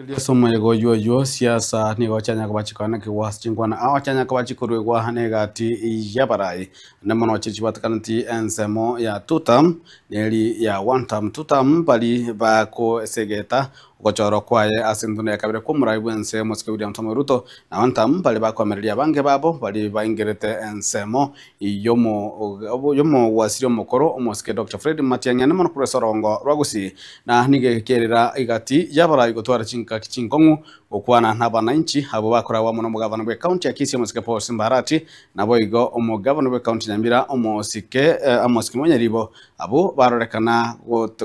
Rigereria ase omoyega oyio oyio, siasa nigo chianya koba chikoenekigwa ase chinkwana ao chianya koba chikoruegwa negati y'abarai, naende mono chiria chibwatakaneti ensemo ya two term neri ya one term. Two term baria bakosegeta ogochorwa kwaye ase entunda ya kabere kw'omorai bw'ense omosike William Samoei Ruto, na one term baria bakoamereria abange babo baria baingerete ensemo y'omogwasiri omokoro omosike Doctor Fred Matiang'i ande mono korwa ase orongo rwa Gusii na nigo egekerera egati y'abarai gotwara chingaki chinkong'u gokwana n'abanainchi abwo bakoragwa amo n'omogavana bw'ecounty ya Kisii omosike Paul Simba Arati naboigo omogavana bw'ecounty Nyamira omosike Amos Kimonyeribo abwo barorekana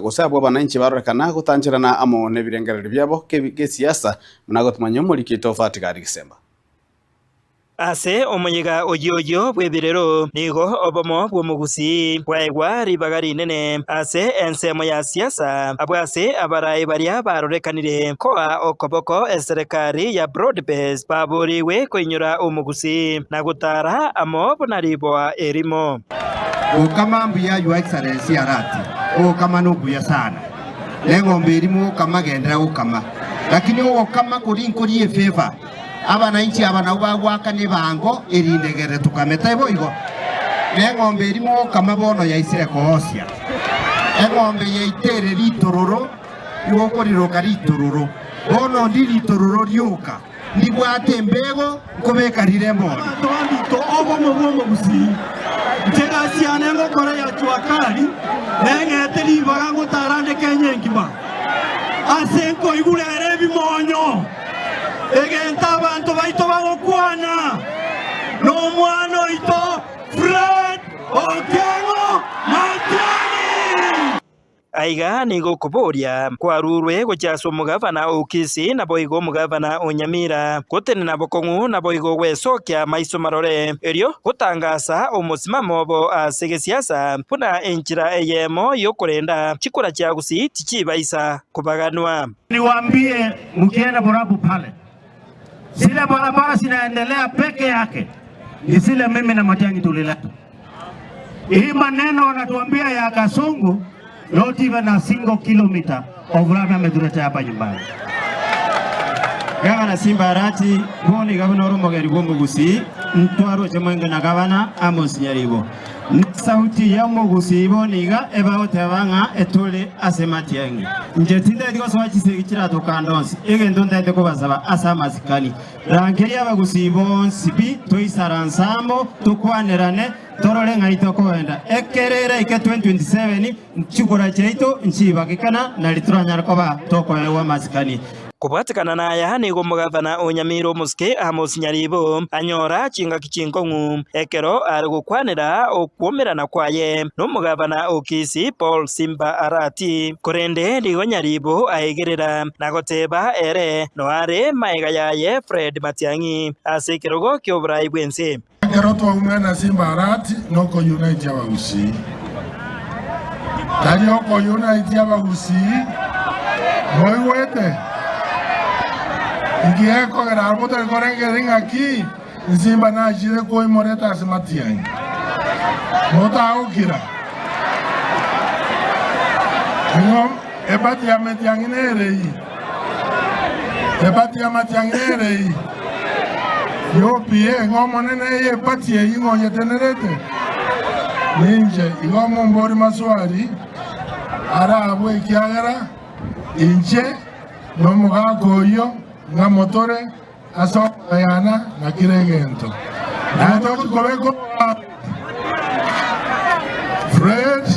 gose abwo abanainchi barorekana gotancherana amo nebirengererio biabo gesiasa buna gotomanya omoriki oito Fatigari Gisemba. Ase omoyega oyio oyio bw'ebirero nigo obomo bw'omogusii bwaegwa ribaga rinene ase ensemo ya siasa, abwo ase abarai baria barorekanire koa okoboko eserekari ya Broad Base baborigwe koinyora omogusii na gotara amo buna riboa erimo. Gokama mbuya Your Excellency Arati, ogokama nokuya sana. Neng'ombe eria mogokama genderera gokama. Lakini ogokama koria nkoria efavour. Abananchi aba nabwo bagoakana ebango erinde egere tokame, taibo igo? Neng'ombe eria mogokama bono yaisire koosia. Eng'ombe yaito ere ritororo, igo okoriroka ritororo. Bono ndi ritororo rioka, ndibwate embego, nkobeka rire moyo. Abanto baminto, obomo bw'omogusii, inche egasi yane ngokora ya jua kali, neng'ete ribaga ngotara nde Kenya engima, ase nkoigura ere ebimonyo. Egento abanto baito bagokwana nomwana oito Fred Okengo Matiang'i. Aiga nigo okoboria kwarurwe gochia ase omogavana o Kisii naboigo omogavana o Nyamira, gotenena bokong'u naboigo gwesokia maiso marore, erio gotangasa omosimamo obo ase gesiasa buna enchera eyemo y'okorenda chikura chia Gusii tichibaisa kobaganwa. Niwaambie mkienda Borabu pale, zile barabara zinaendelea peke yake ni zile mimi na Matiang'i tulileta. Hii maneno wanatuambia ya Kasongo, not even a single kilometer of lami ametuletea hapa nyumbani. Gavana Simba Arati, bono iga buna ore omogeni bw'omogusii, ntwaroche moinge na gavana Amos Nyaribo. Nesauti y'omogusii bono iga ebagoteba ng'a etore ase matiang'i. Inche tintageti gosoa chisegi chiratokande onsi, egento ntagete kobasaba ase amasikani, rangeria abagusii bonsi pi toisaranse amo, tokwanerane, torore ng'ai tokoenda. Ekero eraike 2027, chikura chiaito nchibagekana, nari toranyare koba tokoegwa amasikani. Kobwatekana naya nigo omogavana o Nyamira omosike Amos Nyaribo anyora chingaki chinkong'u ekero are gokwanera okwomerana kwaye nomogavana o Kisii Paul Simba Arati. Korende nigo Nyaribo aegerera na goteba ere noare maega yaye Fred Matiang'i ase ekerogo kioborai bwense. Ekero twaumera Simba Arati nokoyunaitia abagusii. Tari okoyunaitia abagusii, moigwete? Inki gekogera aro motari korengereria ng'aki Simba nachire koimoreta ase matiang'i? Motagokira? Ing'o ebati ya metiang'i nere eyio? Ebati ya matiang'i nere eyio? Yopie, ng'a Omonene eye ebati eyio ng'a onyetenerete? Ninche igo mombori maswali are abwo ekiagera inche nomogaka oyio ng'a motore ase okoyana na kera egento. Naende tochi kobeka omogambi Fred.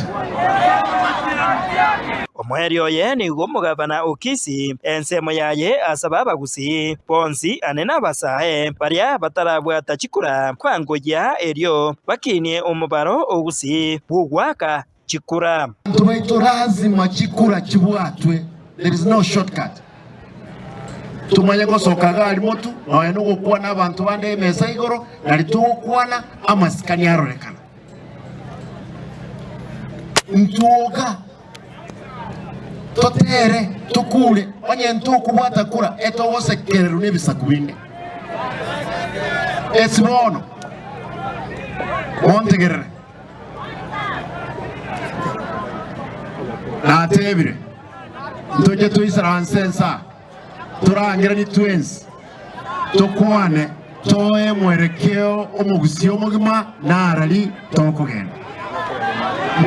Omoerio oye nigo omogavana o Kisii ensemo yaye asaba abagusii bonsi ane nabasae baria batarabwata chikura kwangoyia erio bakinie omobaro o Gusii bw'ogoaka chikura. Abanto baito lazima chikura chibwatwe, there is no shortcut. Tomanye gosoka iga aria motu, nonya nogokwana abanto bande emesa igoro, nari togokwana amasikani arorekana. Ntwoka totere tokure, onye ntokobwata kura etogosekererwa nebisaku binde. Esi bono montegerere. Natebire, Ntoche toisaranse ensa. Torangeranie twensi, tokwane, toe mwerekeo omogusii omogima narari tokogenda.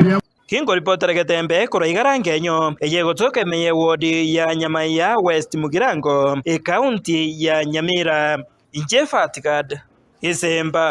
Mbuya. Kingoripotera Getembe korwa igara ngenyo eye egotoka ime y'ewodi ya Nyamaiya West Mugirango, ekaunti ya Nyamira. Inche Fatgad Isemba.